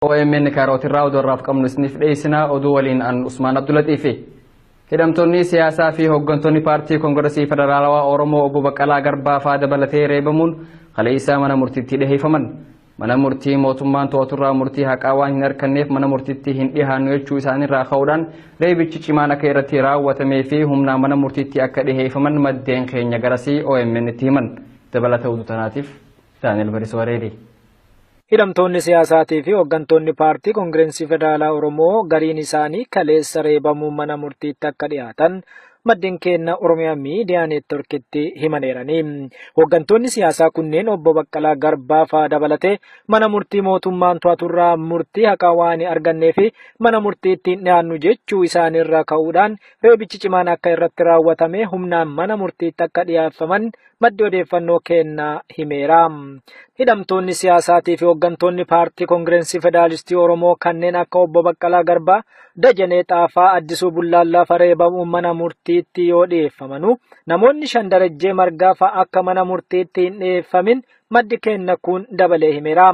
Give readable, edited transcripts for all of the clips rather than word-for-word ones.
OMN kaarootirraa oduu irraaf qabnu isiniif dhiyeessina. Oduu waliin an Usmaan Abdulatiifi. Hidhamtoonni siyaasaa fi hooggantoonni paartii Koongiresii Federaalawaa Oromoo obbo Baqqalaa Garbaa fa'aa dabalatee reebamuun kaleessa mana murtiitti dhiyeeffaman. Mana murtii mootummaan to'aturraa murtii haqaa waan hin arganneef mana murtiitti hin dhihaannu jechuu isaaniirraa ka'uudhaan reebichi cimaan akka irratti raawwatamee fi humnaan mana murtiitti akka dhiheeffaman maddeen keenya garasii OMN itti himan. Dabalata oduu tanaatiif Daani'el Barisoo Areedee. Hidhamtoonni siyaasaatii fi hooggantoonni paartii Koongireensii Federaalaa Oromoo gariin isaanii kaleessa reebamuun mana murtiitti akka dhiyaatan maddeen keenya Oromiyaa Miidiyaa Neetworkitti himaneerani. Hooggantoonni siyaasaa kunneen obbo Baqqalaa Garbaa fa'aa dabalatee mana murtii mootummaan to'aturraa murtii haqaa waan hin argannee fi mana murtiitti hin dhiyaannu jechuu isaaniirraa ka'uudhaan reebichi cimaan akka irratti raawwatame humnaan mana murtiitti akka dhiyaaffaman maddi odeeffannoo kennaa himeera. Hidhamtoonni siyaasaatii fi hooggantoonni paartii Koongireensii Federaalistii Oromoo kanneen akka obbo Baqqalaa Garbaa, Dajanee Xaafaa, Addisuu Bullaallaa fa'a reebamuun mana murtiitti yoo dhiyeeffamanu namoonni shan Darajjee Margaa fa'a akka mana murtiitti hin dhiyeeffamin maddi keenya kun dabalee himeera.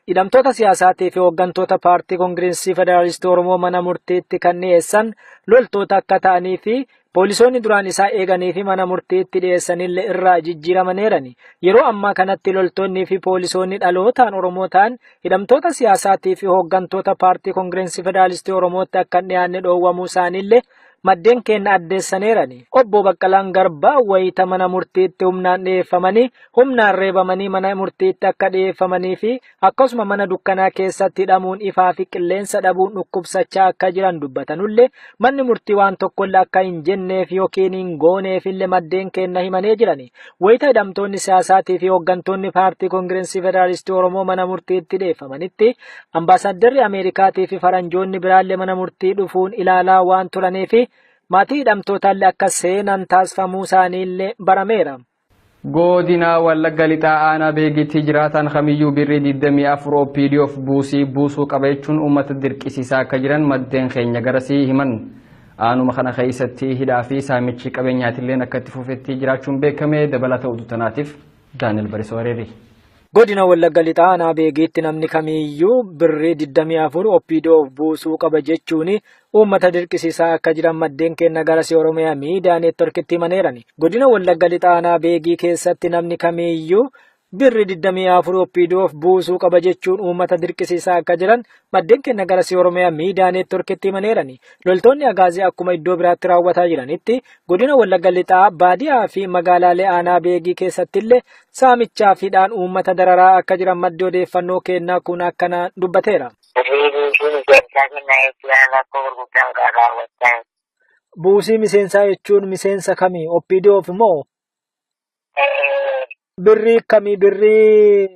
Hidhamtoota siyaasaatii fi hooggantoota paartii Koongireensii Federaalistii Oromoo mana murtiitti kan dhiyeessan loltoota akka ta'anii fi poolisoonni duraan isaa eeganii fi mana murtiitti dhiyeessanillee irraa jijjiiramaneerani. Yeroo ammaa kanatti loltoonnii fi poolisoonni dhalootaan Oromoo ta'an hidhamtoota siyaasaatii fi hooggantoota paartii Koongireensii Federaalistii Oromootti akka hin dhiyaanne dhoowwamuu isaaniillee maddeen keenya addeessaneerani. Obbo Baqqalaan Garbaa wayita mana murtiitti humnaan dhiyeeffamanii humnaan reebamanii mana murtiitti akka dhiyeeffamanii fi akkasuma mana dukkanaa keessatti hidhamuun ifaa fi qilleensa dhabuun dhukkubsachaa akka jiran dubbatanullee manni murtii waan tokkollee akka hin jenneef yookiin hin gooneefillee maddeen keenya himanii jirani. Wayita hidhamtoonni siyaasaatii fi hooggantoonni paartii Koongireensii Federaalistii Oromoo mana murtiitti dhiyeeffamanitti ambaasaaddarri Ameerikaatii fi faranjoonni biraallee mana murtii dhufuun ilaalaa waan turaniif maatii hidhamtootaallee akka seenan taasifamuu isaaniillee barameera. Godina Wallagga Lixaa aanaa Beegitti jiraataan kamiyyuu birrii 24 OPDOf buusii buusuu qaba jechuun uummata dirqisiisaa akka jiran maddeen keenya garasii himan. Aanuma kana keessatti hidhaa fi saamichi qabeenyaatilleen akka itti fufetti jiraachuun beekame. Dabalata oduu tanaatiif Daani'el Barisoo Areedee. Godina Wallagga Lixaa aanaa Beegiitti namni kamiyyuu birrii 24 OPDOf buusuu qaba jechuun uummata dirqisiisaa akka jiran maddeen keenya garasii Oromiyaa Miidiyaa Neetworkitti himaneerani. Godina Wallagga Lixaa aanaa Beegii keessatti namni kamiyyuu birrii 24 OPDOf buusuu qaba jechuun uummata dirqisiisaa akka jiran maddeen keenya garasii Oromiyaa Miidiyaa Neetworkitti himaneerani. Loltoonni Agaazii akkuma iddoo biraatti raawwataa jiranitti godina Wallagga Lixaa baadiyaa fi magaalaalee aanaa Beegii keessattillee saamichaa fi hidhaan uummata dararaa akka jiran maddi odeeffannoo kennaa kun akkana dubbateera. Buusii miseensaa jechuun miseensa kamii? OPDOf moo? Birrii kamii? Birrii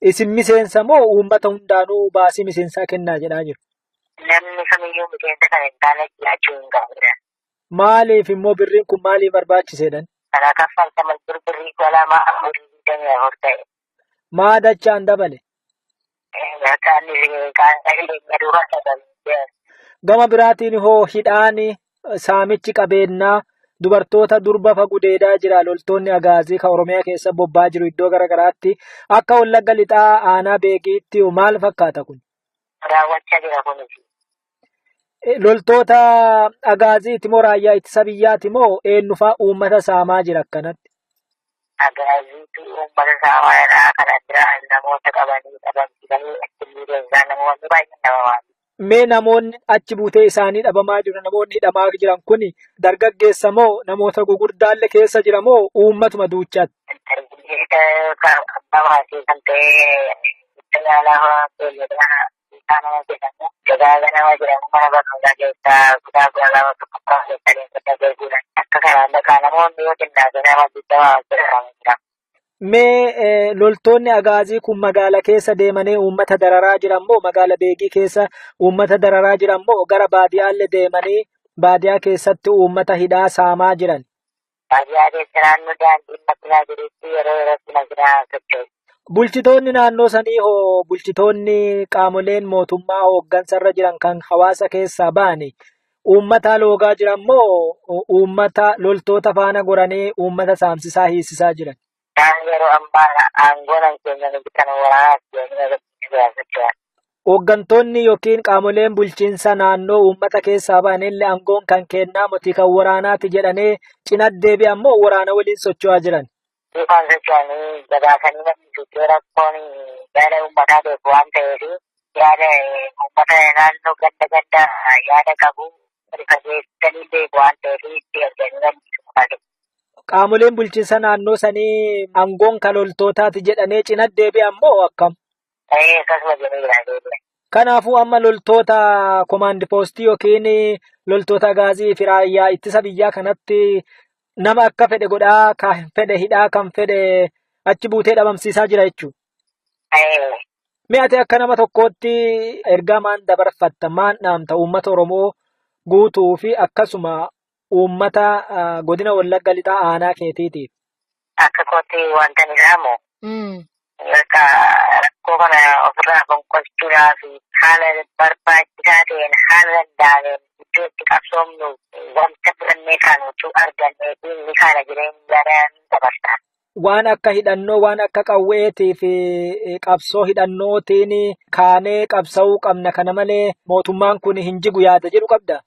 isin miseensa moo uummata hundaanuu baasii miseensaa kennaa jedhaa jiru? Namni kamiyyuu miseensa kan hin taane jiraachuu hin qabudha. Maaliif immoo birriin kun maaliif barbaachiseedhan? Kana kaffaltaman birrii 224 ta'e. Maa dachaan dabale? Gama biraatiin hoo hidhaan saamichi qabeenyaa dubartoota durba fa gudeedaa jira loltoonni Agaazii kan Oromiyaa keessa bobba'aa jiru iddoo garaagaraatti akka Wallagga Lixaa aanaa Beegiitti maal fakkaata kun? Raawwachaa jira kunis. Loltoota Agaaziiti moo raayyaa ittisa biyyaati moo eenyufaa uummata saamaa jira akkanatti? Agaaziitu uummata saamaa jira. Kana bira namoota qabanii dhabamsiisanii achi keessaa namoonni baay'een dhabamaa. Mee namoonni achi buutee isaanii dhabamaa jiru namoonni hidhamaa jiran kun dargaggeessa moo namoota gurguddaallee keessa jira moo uummatuma duuchaatti? Abbaa maatii kan ta'e itti yaalaa beelladaa nama jedhamu gabaaga nama jedhamu mana barnootaa keessaa kutaa 12 tokkoffaa keessa deemsa garguudhaan akka kanaan dhagaa namoonni yoo xinnaate nama 20 jedhamu jira. Mee loltoonni Agaazii kun magaala keessa deemanii uummata dararaa jiran moo magaala Beegii keessa uummata dararaa jiran moo gara baadiyyaallee deemanii baadiyyaa keessatti uummata hidhaa saamaa jiran? Baadiyyaa keessa naannoo daandiin makiinaa jirutti yeroo yerootti makiinaa socho'u. Bulchitoonni naannoo sanii hoo bulchitoonni qaamoleen mootummaa hooggansarra jiran kan hawaasa keessaa ba'ani uummata loogaa jiran moo uummata loltoota faana goranii uummata saamsisaa hiisisaa jiran? Isaan yeroo ammaa aangoo nan keenya nuti kan waraanaaf jedhanii socho'an. Hooggantoonni yookiin qaamoleen bulchiinsa naannoo uummata keessaa ba'anillee aangoon kan kennaa miti kan waraanaati jedhanii cina deebi'an ammoo waraana waliin socho'aa jiran. Duukaan socho'anii gabaasanii namni iddoo rakkoon yaada uummataa beeku waan ta'eef yaada uummata naannoo ganda ganda yaada qabu gadi fageessanii beeku waan ta'eef itti arganii namni. Qaamoleen bulchiinsa naannoo sanii aangoon kan loltootaati jedhanii cina deebi'an moo akkam? Akkasuma jedhee jira deebi'an. Kanaafuu amma loltoota komaandi poostii yookiin loltoota gaazii fi raayyaa ittisa biyyaa kanatti nama akka fedhe godhaa, kan fedhe hidhaa, kan fedhe achi buutee dhabamsiisaa jira jechuudha. Mi'a ati akka nama tokkootti ergaa maan dabarfatta, maan dhaamta uummata Oromoo guutuu fi akkasuma uummata godina Wallagga Lixaa aanaa keetiitiif? Akka kootti wanta ni dhaamu. Bakka rakkoo kana ofirraa fonqolchuudhaaf haala barbaachisaa ta'een haala danda'ameen iddoo itti qabsoomnu wanta fudhannee kaanu argannee fi ni kaana jireenya dabarsa. Waan akka hidhannoo waan akka qawweetii fi qabsoo hidhannootiin kaanee qabsa'uu qabna kana malee mootummaan kun hin jigu yaada jedhu qabda.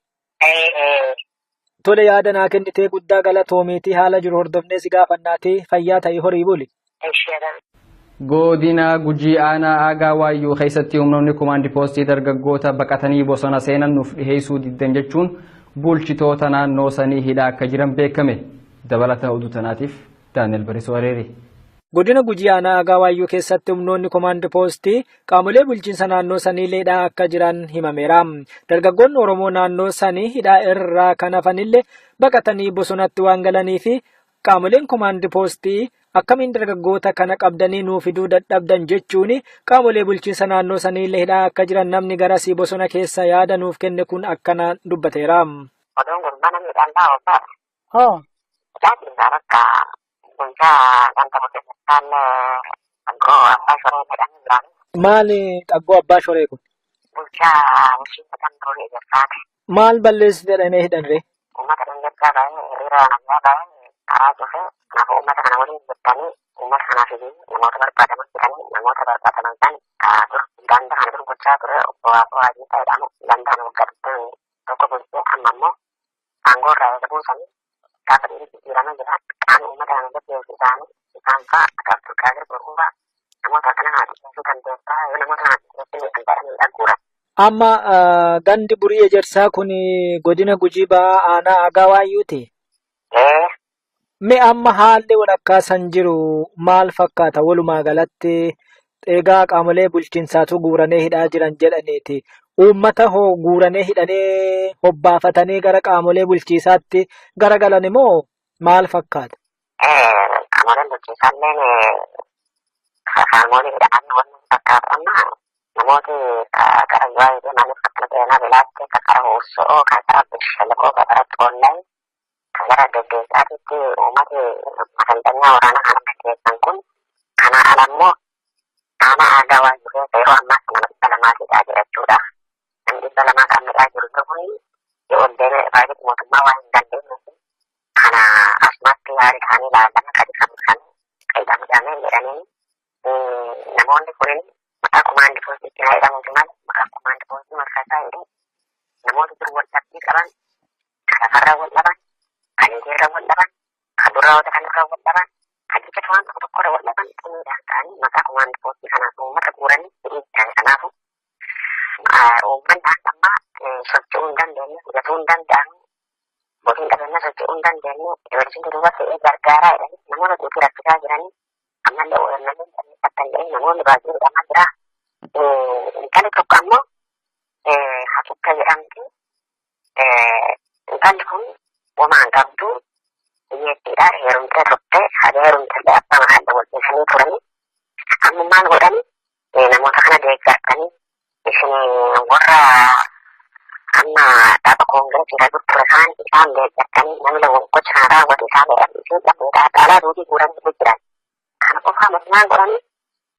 Tole yaada naa kennitee guddaa galatoomiitii haala jiru hordofnee si gaafannaatii fayyaa ta'ii horii buli. Godina Gujii aanaa Aagaa Waayyuu keessatti humnoonni komaandi poostii dargaggoota baqatanii bosona seenan nuuf dhiheessuu diddan jechuun bulchitoota naannoo sanii hidhaa akka jiran beekame. Dabalata oduu tanaatiif Daani'el Barisoo Areeri. Godina Gujii aanaa Aagaa Waayyuu keessatti humnoonni komaandi poostii qaamolee bulchiinsa naannoo sanii hidhaa akka jiran himameera. Dargaggoonni Oromoo naannoo sanii hidhaa irraa kan hafanillee baqatanii bosonatti waan galanii fi qaamoleen komaandi poostii akkamiin dargaggoota kana qabdanii nuu fiduu dadhabdan jechuun qaamolee bulchiinsa naannoo sanii hidhaa akka jiran namni garasii bosona keessa yaada nuuf kenne kun akkanaan dubbateera. Oduun gurbaa namni dhalaa obbaa. Hoo. Tajaajila bakka bulchaa ganda murteessaan xaggoo abbaa shoree jedhanii jirani. Maali xaggoo abbaa shoree kun? Bulchaa bulchiinsa ganda ejersaati. Maal balleessi jedhanii hidhan ree? Uummata dhangaggaa ba'ee hiriira nagaa ba'ee karaa cufee kanaafuu uummata kana waliin jettanii uummata kanaaf namoota barbaadaman jedhanii namoota barbaadaman san dur ganda kana dur bulchaa ture obbo Waaqoo Hajiisaa jedhamu ganda kana waggaa digdamii tokko bulchee amma immoo aangoo irraa eega buusanii gaafa dhiirri jijjiiramee jira qaamni uummata kana gaggeessu isaanii isaan fa'a akka Abdulqaadir Boruu fa'a namoota kana kana dhiyeessuu dandeessaa yoo namoota kana dhiyeessuu kan jedhanii dhaguura. Amma gandi burii ejersaa kun godina Gujii ba'aa aanaa Aagaa Waayyuuti. Mee amma haalli walakkaa san jiru maal fakkaata walumaa galatti egaa qaamolee bulchiinsaatu guuranee hidhaa jiran jedhaniiti. Uummata hoo guuranee hidhanii hobbaafatanii gara qaamolee bulchiisaatti garagalan immoo maal fakkaata? Qaamoleen bulchiisaalleen qaamolee hidhamanii wanni fakkaatu amma namooti gara yoo deemaniif akkana ta'e bilaatti kan gara Huursoo kan gara Bishalaqoo kan gara Xoollay kan gara geggeessaatitti uummati masalxanyaa waraanaa kana geggeessan kun kana ala immoo aanaa Aagaa Waayyuu keessa yeroo ammaa kana nama 200 hidhaa jira jechuudha. Namni 200 kan hidhaa jiru kun yoo ol deemee baay'ee mootummaa waan hin dandeenyeef kana asumatti yaada isaanii ilaalama gadi kan hidhamee jedhanii namoonni kunin maqaa komaandi poostii haa jedhamuuti malee maqaa komaandi poostii maqaa isaa jedhee namoota dur wal dhabbii qaban kan lafarraa wal dhaban kan hiriirra wal dhaban kan durraa kan irraa wal dhaban kan jecha waan tokko tokkorra wal dhaban xinniidhaan ta'anii maqaa komaandi poostii kanaaf uummata guuranii hidhii jiran. Kanaafu uummanni hanga ammaa socho'uu hin dandeenye, hojjetuu hin danda'amu, mootiin qabeenyaa socho'uu hin dandeenye, dubartiin duuba fe'ee gargaaraa jedhanii namoota duutii rakkisaa jiranii ammallee OMN akkan jedhanii namoonni baay'ee hidhamaa jira. Intalli tokko ammoo Hafuutta jedhamti. Intalli kun homaa hin qabdu hiyyeettiidha. Heerumtee turte haga heerumtellee abbaa manaa wal dhiisanii turanii amma maal godhani namoota kana deeggartanii isin warra amma dhaaba koongireesii irra ture isaan isaan deeggartanii namni gocha kana raawwate isaan jedhan isin dhabdeedha dhaalaa duutii guuranii jiran. Kana qofaa maal godhani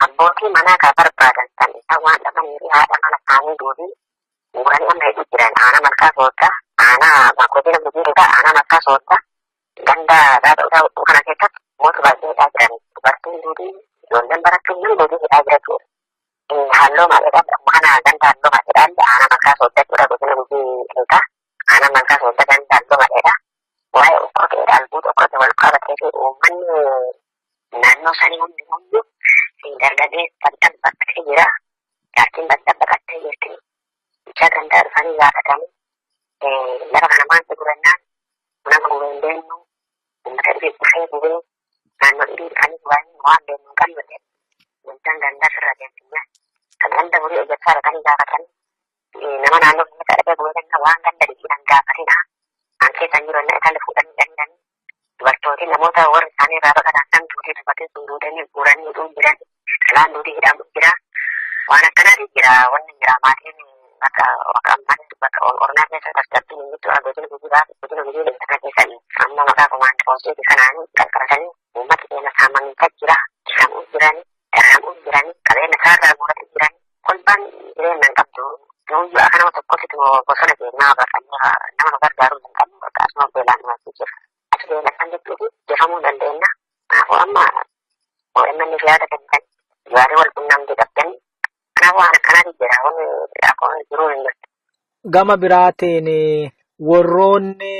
abbootii manaa kan barbaadan san isaan waan dhabanii fi haadha mana isaanii duutii guuranii amma hedduu jiran. Aanaa Malkaa Sooddaa, aanaa godina Gujii Lixaa, aanaa Malkaa Sooddaa ganda gaafa utaa kana keessatti moota baay'ee hidhaa jiran. Dubartiin duutii ijoolleen barachuun nama duutii hidhaa jira jechuudha. Halloo maal jedhamu kana ganda Allomaadhaan aanaa Malkaa Sooddachuudha godina Gujii Lixaa. Aanaa Malkaa Soodda ganda Allomaadha. Waa'ee okkoteedha albuuda okkote wal qabatee fi uummanni naannoo sanii hundi hundi dargaggeessi bal'aan baqatee jira. Jaartiin bal'aan baqattee jirti. Mucaa gandaa dhufanii gaafatanii lafa kana maaltu gurannaan nama gubee hin beeknu uummata dhibii dhufee gubee naannoo dhibii dhufanii gubanii waan beeknu hin qabnu jedhe. Bulchaan gandaa sirra deemsinya. Kan ganda horii hojjechaa dhaqanii gaafatanii nama naannoo keessatti dhaqee gubee ganna waan ganda dhibii nan gaafatina. An keessa hin jiru enna isaan fuudhanii dhaqanii dubartooti namoota warri isaanii irraa baqatan san duutee dubartiin sun duutanii guuranii hidhuun jiran dhalaan duutii hidhamu jira. Waan akkanaati jira wanni jira maatiin bakka bakka ammaatti bakka Oromiyaa keessa tasgabbiin hin jirtu godina Gujii baaf godina Gujii lixaa keessa amma maqaa komaand poostiiti kanaan qarqaratanii uummata keenya saamanii jira dhiqamuu jirani darramuu jirani qabeenya isaarraa guuratu jirani kolbaan jireenya hin qabdu nuyyuu akka nama tokkotti bosona keenyaa baqannee nama nu gargaaruu hin qabnu bakka asuma beelaan nu jira. As beela kan jechuuti jefamuu dandeenya. Kanaafuu amma OMN fi yaada kennan gaarii wal qunnamtii qabdan kanaafuu waan akkanaati jira wanni akkuma jiruu hin jirtu. Gama biraatiin warroonni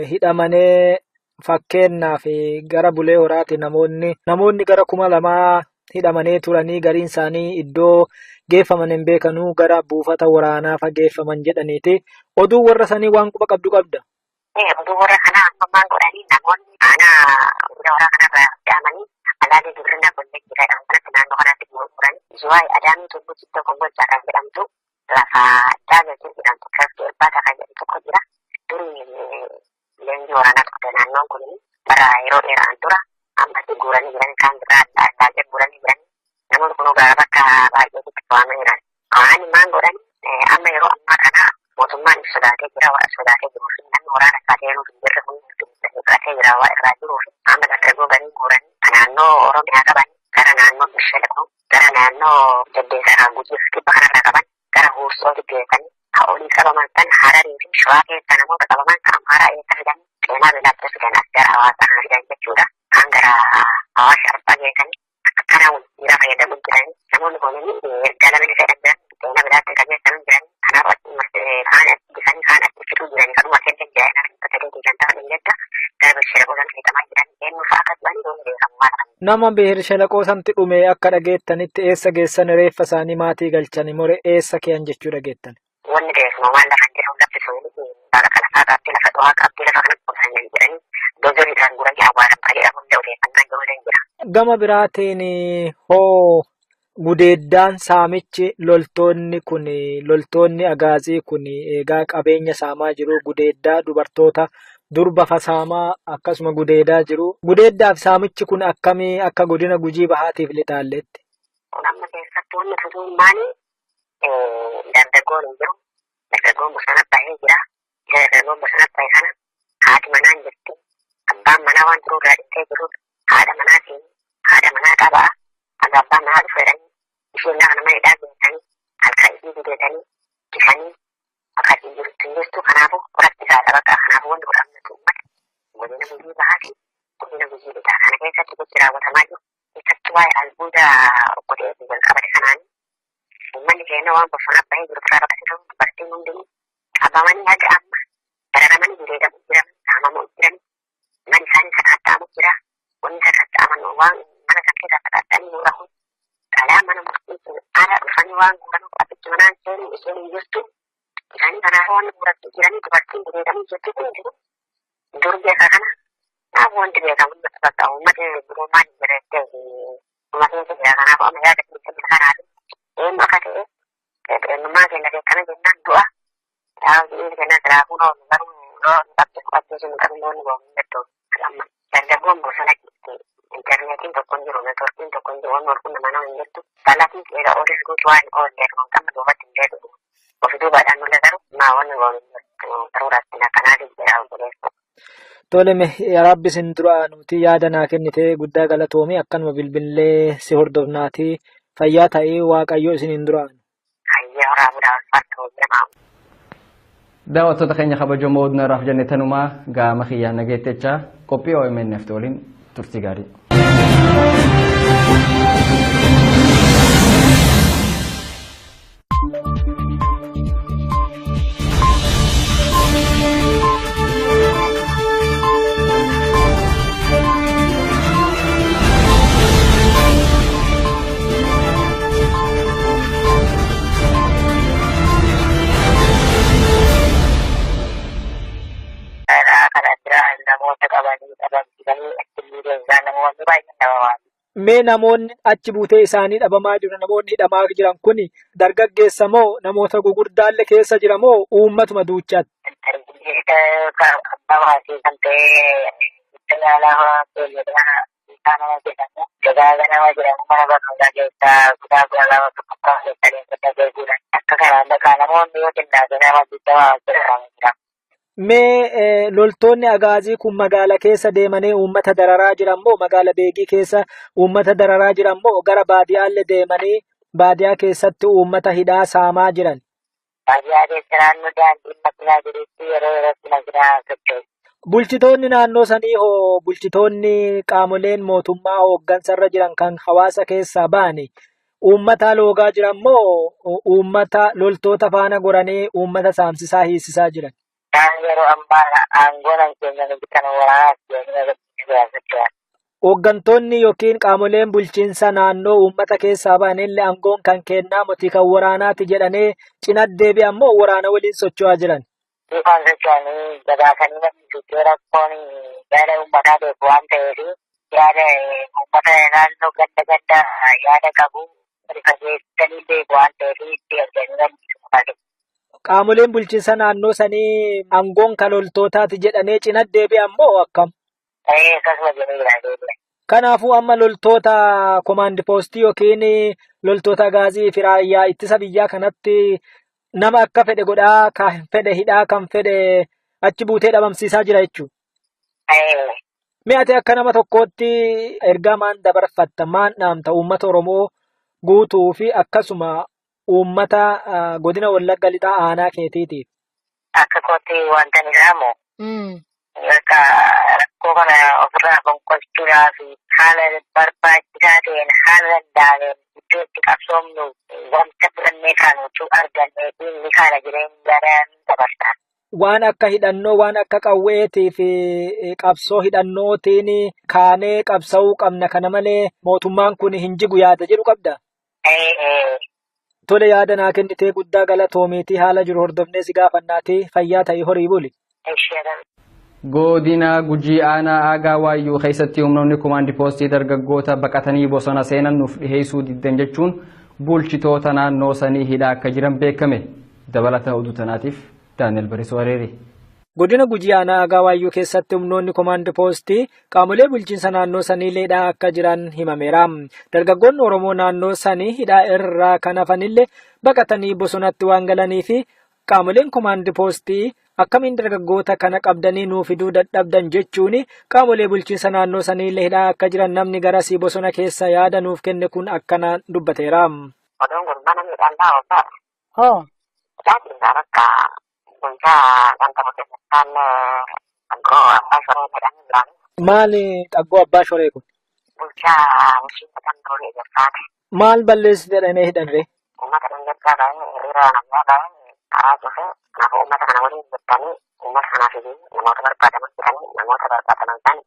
hidhamanii fakkeenyaaf gara Bulee Horaati namoonni gara 2000 hidhamanii turanii gariin isaanii iddoo geeffaman hin beekanuu gara buufata waraanaa fa geeffaman jedhaniiti. Oduu warra sanii waan quba qabdu qabda. Oduu warra kanaa amma maal godhanii namoonni aanaa Bulee Horaa kanarraa hidhamanii alaalee Gibirina Kolleejjii jedhamu kanatti naannoo kanatti gurguran Zuwaay Adaamii Tulluu Jiddoo Kombolchaa kan jedhamtu lafa Daagatii jedhamtu Kafti Irbaata kan jedhu tokko jira. Durii leenjii waraanaa turte naannoon kun bara yeroo dheeraan dura ammatti guuranii jiran kaan biraa adda addaa guuranii jiran namoonni kun gara bakka baay'eetti to'amanii jiran. Waan maal godhan amma yeroo ammaa kana mootummaan sodaatee jira waan sodaatee jiruu fi namni waraana isaa seenuu hin jirre kun hir'atee jira waan irraa jiruu fi amma dargaggoo gariin guuranii naannoo Oromiyaa qaban gara naannoo Bishalaqoo gara naannoo Deddeessaa Gujii fi kibba kanarraa qaban gara Huursootti geessanii haa olii qabaman san Hararii fi Shawaa keessa namoota qabaman kan Amaaraa eessa fidan seenaa beelaatti fidan as gara hawaasaa kana fidan jechuudha. Kaan gara Awaash Arbaa geessanii akkana jira fayyadamu jiranii namoonni kun erga lameen fedhan jiran seenaa beelaatti qajeelchanii jiran kanaaf kaan as dhufanii kaan as fiduu jiranii kanuma keessa jiran namni 350 hin jedha gara Bishalaqoo san fitamaa jiran eenyu fa'a akka du'anii hin beekamu maal. Nama Biheer Shalaqoo santi dhume akka dhageettanitti eessa geessan reeffa isaanii maatii galchani more eessa keeyan jechuu dhageettan. Wanni beekamu waan lafa jiru lafti sun bakka lafaa qabdi lafa du'aa qabdi lafa kana qotanii jedhanii dozoriidhaan guranii awwaalan kan jedhamu illee odeeffannaan jiru ni jira. Gama biraatiin hoo gudeeddaan saamichi loltoonni kun loltoonni agaazii kun eegaa qabeenya saamaa jiru gudeeddaa dubartoota durba fasaamaa akkasuma gudeedaa jiru. Gudeeddaaf saamichi kun akkamii akka godina Gujii Bahaatiif lixaalleetti? Kun amma keessattuu wanni tutuummaan dargaggoon hin jiru. Dargaggoon bosona bahee jira. Isa dargaggoon bosona bahe kana haati manaa hin jirti. Abbaan manaa waan jiru irraa dhiftee jiru haadha manaatiin haadha manaa qabaa. Haga abbaan manaa dhufu jedhanii isheen lafa nama hidhaa geessanii halkan isii gudeedanii dhifanii akka asiin jirtu hin jirtu. Kanaafuu rakkisaadha bakka kanaafuu wanti godhamtu uummata godina Gujii Bahaati godina Gujii Lixaa kana keessatti gochi raawwatamaa jiru keessattuu waa'ee albuuda okkotee wal qabate kanaan uummanni keenya waan bosona bahee jiru biraa baqatee ta'u dubartiin hundinuu qabamanii haga amma dararamanii gudeedamuu jiran saamamuu jiran mana isaanii sakatta'amu jira wanni sakatta'aman waan mana kan keessa sakatta'anii guuramu xalaa mana murtiitiin ala dhufanii waan guuramu abbichi manaan seenuu isheen hin jirtu isaanii kanaafuu wanni guuratti jiranii dubartiin gudeedamuu jirtu kun jiru durbi akka kana kanaafuu wanti beekamu bakka uummati jirummaan hin jirrettee dhuma keessa jira kanaafuu amma yaada keessa kanaaf eenyu akka ta'e eenyummaa keenya beekame jennaan du'a Daawwitiin kenna silaafuu noonu garuu yoo qabde qabdee sun qabu noonu goonu jettu amma dargaggoon bosona jirti intarneetiin tokko hin jiru neetworkiin tokko hin jiru wanni wal qunnama nama hin jirtu balaatiin eega oolis guutuu waan oolleef kun qabna duubatti hin deebi'u ofi duubaadhaan nulle garuu maa wanni goonu hin jirtu garuu rakkina akkanaatiif jira obboleessa. Tole rabbi isin dura nuti yaada naa kennite guddaa galatoomi akkanuma bilbillee si hordofnaatii fayyaa ta'ee Waaqayyo isiniin dura aanu. Hayyee horaa bulaa ulfaatu jiramaa. Daawwattoota keenya kabajamoo oduu irraaf jenne tanumaa gaama kiyyaan nageettechaa qophii OMN waliin turtii gaarii. Mee namoonni achi buutee isaanii dhabamaa jiru, namoonni hidhamaa jiran kun dargaggeessa moo namoota gurguddaallee keessa jira moo uummatuma duuchaatti? Dargaggeessa abbaa maatii kan ta'e itti yaalaa Isaa nama jedhamu Gagaaga nama jedhamu mana barnootaa keessaa kutaa 12 tokkoffaa keessa deemsa geessuudhaan akka kanaan bakka namoonni yoo xinnaate nama 20 jedhamu jira. Mee loltoonni agaazii kun magaala keessa deemanii uummata dararaa jiran moo magaala Beegii keessa uummata dararaa jiran moo gara baadiyyaallee deemanii baadiyyaa keessatti uummata hidhaa saamaa jiran? Baadiyyaa keessa naannoo daandiin makiinaa jirutti yeroo yerootti makiinaa socho'u. Bulchitoonni naannoo sanii hoo bulchitoonni qaamoleen mootummaa hooggansarra jiran kan hawaasa keessaa ba'ani uummata loogaa jiran moo uummata loltoota faana goranii uummata saamsisaa hiisisaa jiran? Isaan yeroo ammaa aangoo nan keenya miti kan waraanaaf jedhanii socho'an. Hooggantoonni yookiin qaamoleen bulchiinsa naannoo uummata keessaa ba'an illee aangoon kan kennaa miti kan waraanaati jedhanii cina deebi'an moo waraana waliin socho'aa jiran? Duukaan socho'anii gabaasanii namni socho'uu rakkoon yaada uummataa beeku waan ta'eef yaada uummata naannoo ganda ganda yaada qabu rifageessanii beeku waan ta'eef itti arganii namni socho'aa. Qaamoleen bulchiinsa naannoo sanii aangoon kan loltootaati jedhanii cina deebi'an moo akkam? Akkasuma jedhanii jira deebi'an. Kanaafuu amma loltoota komaandi poostii yookiin loltoota gaazii fi raayyaa ittisa biyyaa kanatti nama akka fedhe godhaa, kan fedhe hidhaa, kan fedhe achi buutee dhabamsiisaa jira jechuudha. Mee ati akka nama tokkootti ergaa maan dabarfatta, maan dhaamta uummata Oromoo guutuu fi akkasuma uummata godina Wallagga Lixaa aanaa keetiitiif? Akka kootti wanta ni dhaamu. Bakka rakkoo kana ofirraa fonqolchuudhaaf haala barbaachisaa ta'een haala danda'ameen iddoo itti qabsoomnu wanta fudhannee kaanu argannee fi ni kaana jireenya dabarsa. Waan akka hidhannoo, waan akka qawweetii fi qabsoo hidhannootiin kaanee qabsa'uu qabna kana malee mootummaan kun hin jigu yaada jedhu qabda. Tole yaada naa kennitee guddaa galatoomiitii haala jiru hordofnee si gaafannaatii fayyaa ta'ii horii buli. Godina Gujii aanaa Aagaa Waayyuu keessatti humnoonni komaandi poostii dargaggoota baqatanii bosona seenan nuuf dhiheessuu diddan jechuun bulchitoota naannoo sanii hidhaa akka jiran beekame. Dabalata oduu tanaatiif Daani'el Barisoo Areeri. Godina Gujii aanaa Aagaa Waayyuu keessatti humnoonni komaandi poostii qaamolee bulchiinsa naannoo sanii hidhaa akka jiran himameera. Dargaggoonni Oromoo naannoo sanii hidhaa irraa kan hafanillee baqatanii bosonatti waan galanii fi qaamoleen komaandi poostii akkamiin dargaggoota kana qabdanii nuuf fiduu dadhabdan jechuun qaamolee bulchiinsa naannoo sanii hidhaa akka jiran namni garasii bosona keessa yaada nuuf kenne kun akkanaan dubbateera. Oduun kun mana miidhaan taa'u ta'a. Hoo. Tajaajila bakka bulchaa ganda keessattaan xaggoo abbaa shoree jedhanii jirani. Maali xaggoo abbaa shoree kun? Bulchaa bulchiinsa ganda horii ejersaati. Maal balleessi jedhamee hidhan ree? Uummata dhangaggaa ba'ee hiriira nagaa ba'ee karaa cufee kanaafuu uummata kana waliin jettanii uummata kanaaf namoota barbaadaman jedhanii namoota barbaadaman san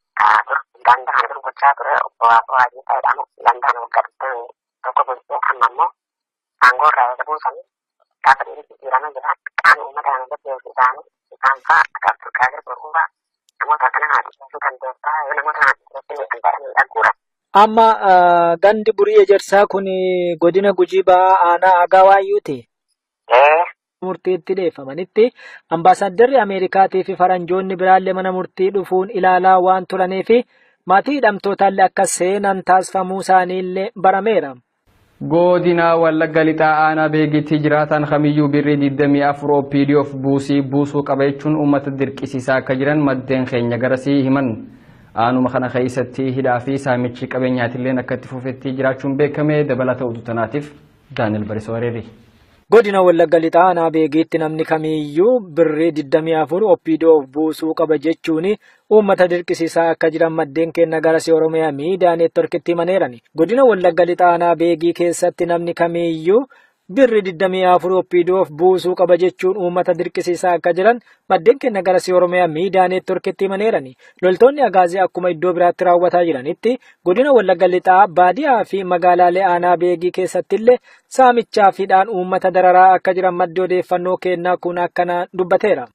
dur ganda kana dur bulchaa ture obbo Waaqoo Waajiisaa jedhamu ganda kana waggaa 21 bulchee amma immoo aangoo irraa eega buusanii gaafa dhiirri jijjiiramaa jira qaamni uummata kana gaggeessu isaanii isaan fa'aa akka Abdulqaadir Boruu fa'aa namoota akkana kana dhiyeessuu dandeessaa yoo namoota kana dhiyeessuu kan jedhanii dhaguudha. Amma gandi burii ejersaa kun godina Gujii ba'aa aanaa Aagaa Waayyuuti. Murtiitti dhiyeeffamanitti ambaasaaddarri Ameerikaatii fi faranjoonni biraallee mana murtii dhufuun ilaalaa waan turanii fi maatii hidhamtootaallee akka seenan taasifamuu isaaniillee barameera. Godina Wallagga Lixaa aanaa Beegitti jiraataan kamiyyuu birrii 24 OPDOf buusii buusuu qaba jechuun uummata dirqisiisaa akka jiran maddeen keenya garasii himan. Aanuma kana keessatti hidhaa fi saamichi qabeenyaatilleen akka itti fufetti jiraachuun beekame. Dabalata oduu tanaatiif Daani'el Barisoo Areeri. Godina Wallagga Lixaa aanaa Beegiitti namni kamiyyuu birrii 24 OPDOf buusuu qaba jechuun uummata dirqisiisaa akka jiran maddeen keenya garasii Oromiyaa miidiyaa neetworkitti himaneerani. Godina Wallagga Lixaa aanaa Beegii keessatti namni kamiyyuu birrii 24 OPDOf buusuu qaba jechuun uummata dirqisiisaa akka jiran maddeen keenya garasii Oromiyaa miidiyaa neetworkitti himaneerani. Loltoonni agaazii akkuma iddoo biraatti raawwataa jiranitti godina Wallagga Lixaa baadiyaa fi magaalaalee aanaa Beegii keessattillee saamichaa fi hidhaan uummata dararaa akka jiran maddi odeeffannoo kennaa kun akkana dubbateera.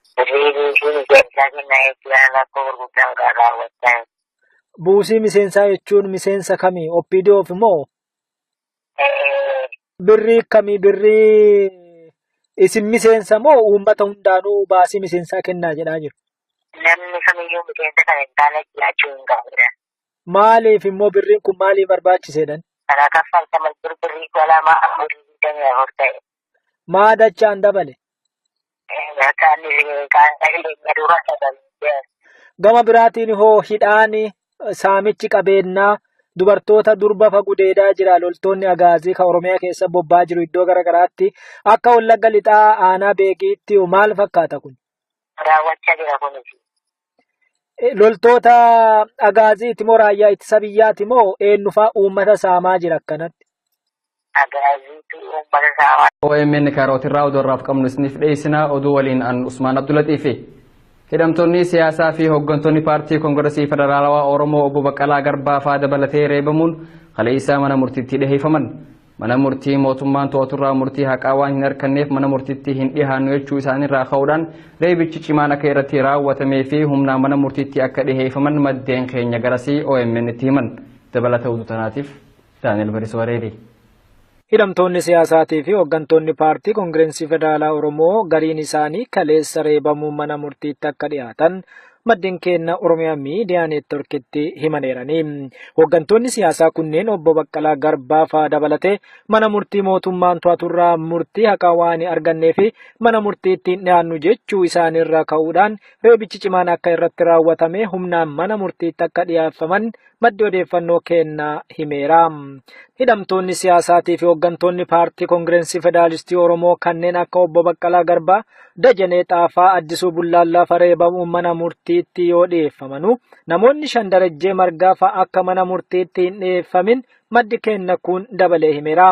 Buusii miseensaa jechuun miseensa kamii? OPDOf moo? Birrii kamii? Birrii isin miseensa moo uummata hundaanuu baasii miseensaa kennaa jedhaa jiru? Namni kamiyyuu miseensa kan hin taane jiraachuu hin qabudha. Maaliif immoo birriin kun maaliif barbaachiseedhan? Kana kaffaltaman dur birrii 2,424 ta'e. Maa dachaan dabale? Gama biraatiin hoo hidhaan saamichi qabeenyaa dubartoota durba fa gudeedaa jira loltoonni agaazii kan Oromiyaa keessa bobba'aa jiru iddoo garaagaraatti akka Wallagga lixaa aanaa beekiitti maal fakkaata kun? Raawwachaa jira kunis. Loltoota agaaziiti moo raayyaa ittisa biyyaati moo eenyufaa uummata saamaa jira akkanatti? Agaaziitu uummata saamaa. OMN kaarootirraa oduu irraaf qabnu isiniif dhiyeessina oduu waliin an Usmaan Abdulatiifi. Hidhamtoonni siyaasaa fi hooggantoonni paartii Koongiresii Federaalawaa Oromoo obbo Baqqalaa Garbaa faa dabalatee reebamuun kaleessaa mana murtiitti dhiheeffaman. Mana murtii mootummaan to'aturraa murtii haqaa waan hin arganneef mana murtiitti hin dhihaannu jechuu isaaniirraa ka'uudhaan reebichi cimaan akka irratti raawwatamee fi humnaan mana murtiitti akka dhiheeffaman maddeen keenya garasii OMN itti himan. Dabalata oduu tanaatiif Daani'el Barisoo Areeri. Hidhamtoonni siyaasaatii fi hooggantoonni paartii Koongireensii Federaalaa Oromoo gariin isaanii kaleessa reebamuun mana murtiitti akka dhiyaatan maddeen keenya Oromiyaa Miidiyaa Neetworkitti himaneerani. Hooggantoonni siyaasaa kunneen obbo Baqqalaa Garbaa fa'aa dabalatee mana murtii mootummaan to'aturraa murtii haqaa waan hin argannee fi mana murtiitti hin dhiyaannu jechuu isaaniirraa ka'uudhaan reebichi cimaan akka irratti raawwatame humnaan mana murtiitti akka dhiyaaffaman maddi odeeffannoo kennaa himeera. Hidhamtoonni siyaasaatii fi hooggantoonni paartii Koongireensii Federaalistii Oromoo kanneen akka obbo Baqqalaa Garbaa, Dajanee Xaafaa, Addisuu Bullaallaa fa'a reebamuun mana murtiitti yoo dhiyeeffamanu namoonni shan Darajjee Margaa fa'a akka mana murtiitti hin dhiyeeffamin maddi kenna kun dabalee himeera.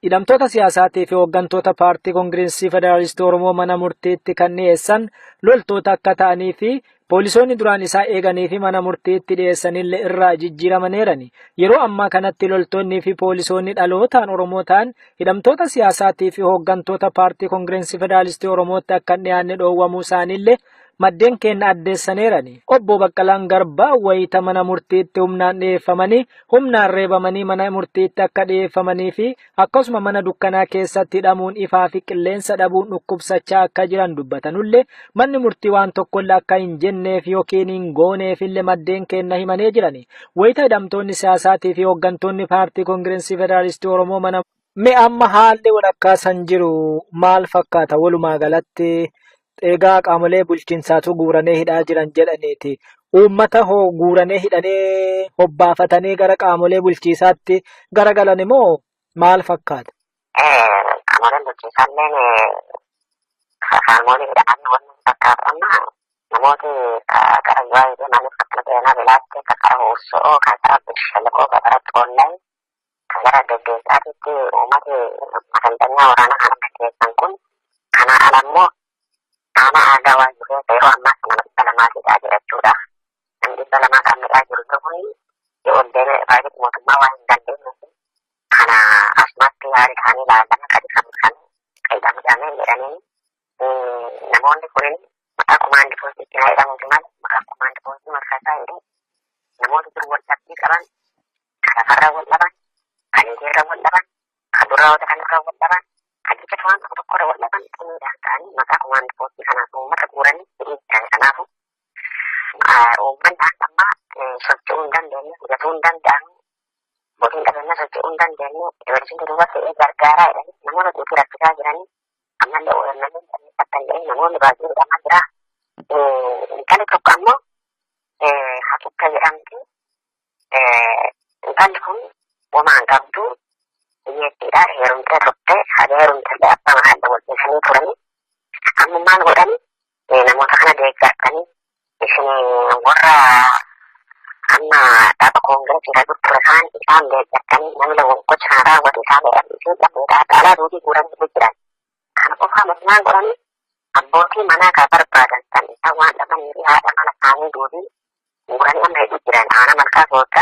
Hidhamtoota siyaasaatii fi hooggantoota paartii Koongireensii Federaalistii Oromoo mana murtiitti kan dhiyeessan loltoota akka ta'anii fi poolisoonni duraan isaa eeganii fi mana murtiitti dhiyeessanillee irraa jijjiiramaneerani. Yeroo ammaa kanatti loltoonnii fi poolisoonni dhalootaan Oromoo ta'an hidhamtoota siyaasaatii fi hooggantoota paartii Koongireensii Federaalistii Oromootti akka hin dhiyaanne dhoowwamuu isaaniillee maddeen keenya addeessaneerani. Obbo Baqqalaan Garbaa wayita mana murtiitti humnaan dhiyeeffamanii humnaan reebamanii mana murtiitti akka dhiyeeffamanii fi akkasuma mana dukkanaa keessatti hidhamuun ifaa fi qilleensa dhabuun dhukkubsachaa akka jiran dubbatanullee manni murtii waan tokkollee akka hin jenneef yookiin hin gooneefillee maddeen keenya himanii jirani. Wayita hidhamtoonni siyaasaatii fi hooggantoonni paartii Koongireensii Federaalistii Oromoo mana Mee amma haalli walakkaa san jiru maal fakkaata walumaa galatti egaa qaamolee bulchiinsaatu guuranee hidhaa jiran jedhaniiti. Uummata hoo guuranee hidhanii hobbaafatanii gara qaamolee bulchiisaatti garagalan immoo maal fakkaata? Qaamoleen bulchiisaalleen qaamolee hidhamanii wanni fakkaatu amma namooti gara du'aa deemaniif akkana ta'e bilaatti kan gara huursoo kan gara shallaqoo kan gara xoollay kan gara geggeessaatitti uummati masalxanyaa waraanaa kana geggeessan kun kana ala immoo aanaa aadaa waan jiru yeroo ammaa kana nama 200 hidhaa jira jechuudha. Namni 200 kan hidhaa jiru kun yoo ol deemee baay'ee mootummaa waan hin dandeenyeef kana asumatti yaada isaanii ilaalama gadi kan hidhamee jedhanii namoonni kunin maqaa kumaandi poostii haa jedhamuuti malee maqaa kumaandi poostii maqaa isaa jedhee namoota dur wal dhabbii qaban kan lafarraa wal dhaban kan hiriirra wal dhaban kan durraa kan irraa wal dhaban kan jecha waan tokko tokkorra wal dhaban xinniidhaan ta'anii maqaa kumaandi poostii kanaaf uummata guuranii hidhii jiran kanaafu uummanni hanga ammaa socho'uu hin dandeenye hidhatuu hin danda'amu mootiin qabeenyaa socho'uu hin dandeenye dubartiin duuba ta'ee gargaaraa jedhanii namoota duutii rakkisaa jiranii ammallee OMN bakka hin jedhin namoonni baay'ee hidhamaa jira. Intalli tokko ammoo Haqiqa jedhamti. Intalli kun homaa hin qabdu hiyyeettiidha. Heerumtee turte haga heerumtellee abbaa manaa wal dhiisanii turanii amma maal godhani namoota kana deeggartanii isin warra amma dhaaba koongireesii irra ture isaan isaan deeggartanii namni gocha kana raawwate isaan jedhan isin dhabdeedha caalaa duutii guuranii jiran. Kana qofaa maal godhani abbootii manaa kan barbaadan san isaan waan dhabanii fi haadha mana isaanii duutii guuranii amma hidhuu jiran aanaa malkaa sooddaa.